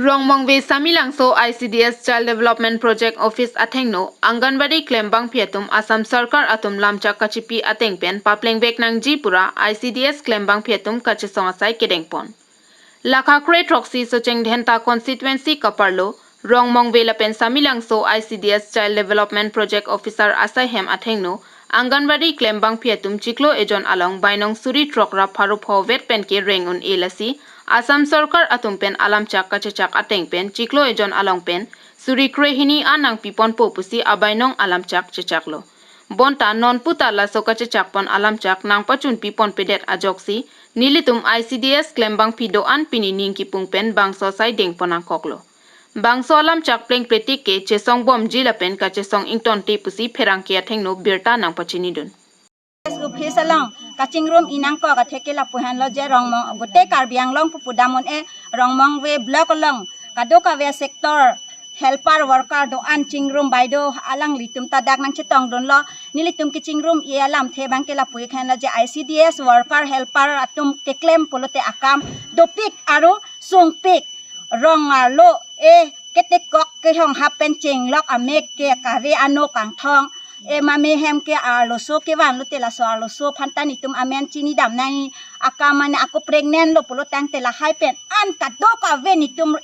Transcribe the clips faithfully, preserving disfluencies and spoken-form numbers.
Rongmongve Samelangso I C D S Child Development Project Office athengno Anganwadi klembangpi atum Assam Sarkar atum lamchak kachipi ateng pen paplengvek nangji pura I C D S klembangpi atum kachesong asai kedengpon. Lakha kre throksi Socheng Dhenta constituency kaparlo Rongmongve lapen Samelangso I C D S Child Development Project Officer asai hem athengno Anganwadi klembangpi atum chiklo ejon along bainong suri throk ra pharo pho vet pen ke reng un-e lasi Assam Sarkar atum pen alamchak kachechak ateng pen chiklo ejon along pen suri kre hini an nangpiponpo pusi abainong alamchak chechaklo. Bonta non puta laso kachechakpon alamchak nangpachunpiponpedet ajoksi nelitum I C D S klembangpi do-an pini ning kipung pen bangso asai dengpon nangkoklo. Bangso alamchak plengpletik ke chesongbomji lapen kachesong ingtonte pusi pherangke athengno birta nangpachinidun. Office along kachingrum inangkok atheke lapu henlo je Rongmong, gote Karbi Anglong pu pudam un-e, Rongmongve block along kadokave sector helper worker do-an chingrum baido alanglitum ta dak nangchetongdunlo. Nelitum kachingrum-e alamthe abangke lapu henlo je I C D S worker helper atum keklem pulote akam dopik aru sungpik, rong arlo, eh, ketekok kehong hap pen chenglok amek ke kave ano kangthong, eh, mame hem ke arloso kevan lote laso arloso aphan ta nelitum amen chinidam nangji. Akam mane ako pregnant lo pulo tangte lahai pen an kadokave nelitum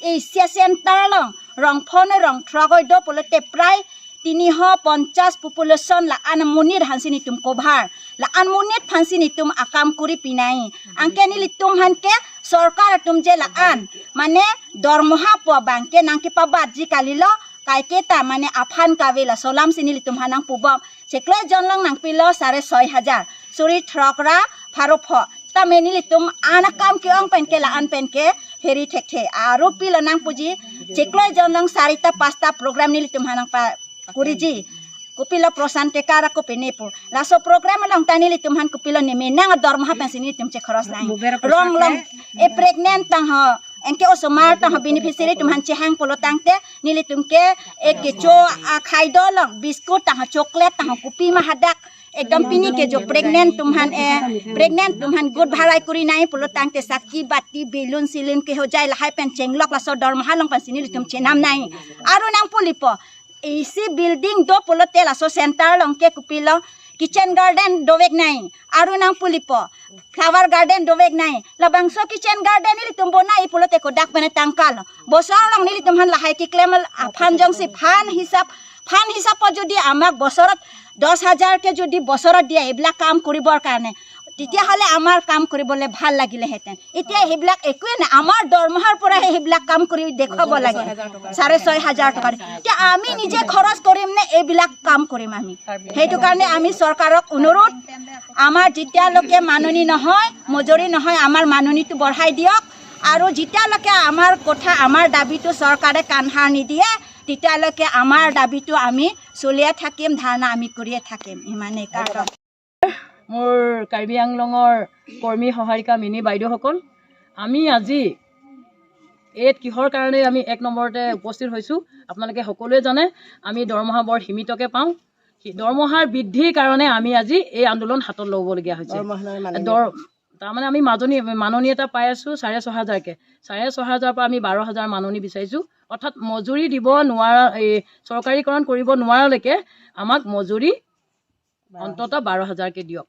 Asia Center along rong pho ne rong throk oi do pulote prai tiniho ponchas population la-an monit aphansi nelitum cover, la-an monit aphansi nelitum akam kuri pinai. Anke nelitum aphan ke sorkar atum je la-an mane dormoha po abangke nangkepabatji kalilo, kaiketa mane aphan kave laso alamsi nelitum aphan nangpubom. Chiklo ejon along nangpilo sare soi hajar, suri throk ra pharo pho. Tame nelitum an akam ke-ong pen ke la-an pen ke heri thekthe. Aru pilo nangpuji, chiklo ejon along sarita pasta program nelitum aphan nangpakuriji. Kopilo Prashan Tekar ako pene pu. Laso program along ta nelitum aphan kopilo neme nang dormoha pensi nelitum chekhoros nangji. Rong along, eh, pregnant tangho, anke osomar tangho beneficiary atum aphan chehang pulo tangte nelitum ke, eh, kecho akhai do along biscuit tangho chocolate tangho kopi ma hadak ekdom pini ke jo pregnant atum aphan, eh, pregnant atum aphan good bharai kuri nangji pulo tangte sakki batti balloon silin kehojai lahai pen chenglok laso dormoha along pensi nelitum chenam nangji. Aru nangpulipo, A C building do pulote laso center along ke kopilo kitchen garden dovek nangji. Aru nangpulipo flower garden dovek nangji. Labangso kitchen garden nelitum bonai pulote kodak pen tangka lo. Bosor along nelitum aphan lahai keklem aphan jongsi fund hisap, fund hisap po jodi amak bosorot দশ হাজাৰকে যদি বছৰত দিয়ে এইবিলাক কাম কৰিবৰ কাৰণে, তেতিয়াহ'লে আমাৰ কাম কৰিবলৈ ভাল লাগিলেহেঁতেন। এতিয়া সেইবিলাক একোৱে নাই, আমাৰ দৰমহাৰ পৰাহে সেইবিলাক কাম কৰি দেখুৱাব লাগে, চাৰে ছয় হাজাৰ টকা দি। এতিয়া আমি নিজে খৰচ কৰিম নে এইবিলাক কাম কৰিম আমি? সেইটো কাৰণে আমি চৰকাৰক অনুৰোধ, আমাৰ যেতিয়ালৈকে মাননি নহয়, মজুৰি নহয়, আমাৰ মাননিটো বঢ়াই দিয়ক। আৰু যেতিয়ালৈকে আমাৰ কথা, আমাৰ দাবীটো চৰকাৰে কাণসাৰ নিদিয়ে, তেতিয়ালৈকে আমাৰ দাবীটো আমি চলিয়ে থাকিম, ধৰ্ণা আমি কৰিয়ে থাকিম। ইমানেই। কাৰণ মোৰ কাৰ্বি আংলঙৰ কৰ্মী সহায়িকা মিনি বাইদেউসকল, আমি আজি ইয়াত কিহৰ কাৰণে আমি এক নম্বৰতে উপস্থিত হৈছো, আপোনালোকে সকলোৱে জানে, আমি দৰমহা বৰ সীমিতকে পাওঁ। সি-, দৰমহাৰ বৃদ্ধিৰ কাৰণে আমি আজি এই আন্দোলন হাতত ল'বলগীয়া হৈছে। দৰমহা নাই মানে দৰ-, তাৰমানে আমি মাজনী, মাননি এটা পাই আছো চাৰে ছয় হাজাৰকে। চাৰে ছয় হাজাৰৰ পৰা আমি বাৰ হাজাৰ মাননি বিচাৰিছো। অৰ্থাৎ মজুৰি দিব নোৱাৰা, এই চৰকাৰীকৰণ কৰিব নোৱাৰালৈকে আমাক মজুৰি অন্ততঃ বাৰ হাজাৰকে দিয়ক।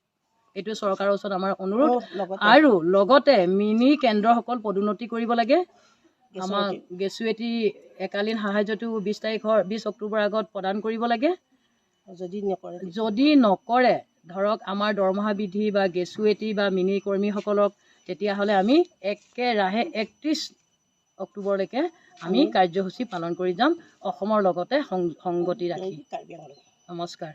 এইটো চৰকাৰৰ ওচৰত আমাৰ অনুৰোধ। অ, লগতে আৰু লগতে মিনি কেন্দ্ৰসকল পদোন্নতি কৰিব লাগে। গেছুৱেটি। আমাৰ গেছুৱেটি একালীন সাহায্যটো বিশ তাৰিখৰ, বিশ অক্টোবৰ আগত প্ৰদান কৰিব লাগে। যদি নকৰে, যদি নকৰে, ধৰক আমাৰ দৰমহা বৃদ্ধি বা গেছুৱেটি বা মিনি কৰ্মীসকলক, তেতিয়াহ'লে আমি একেৰাহে একত্ৰিশ অক্টোবৰলৈকে আমি আমি কাৰ্যসূচী পালন কৰি যাম, অসমৰ লগতে সং-, সংগতি ৰাখি। এই কাৰ্বি আংলং। নমস্কাৰ।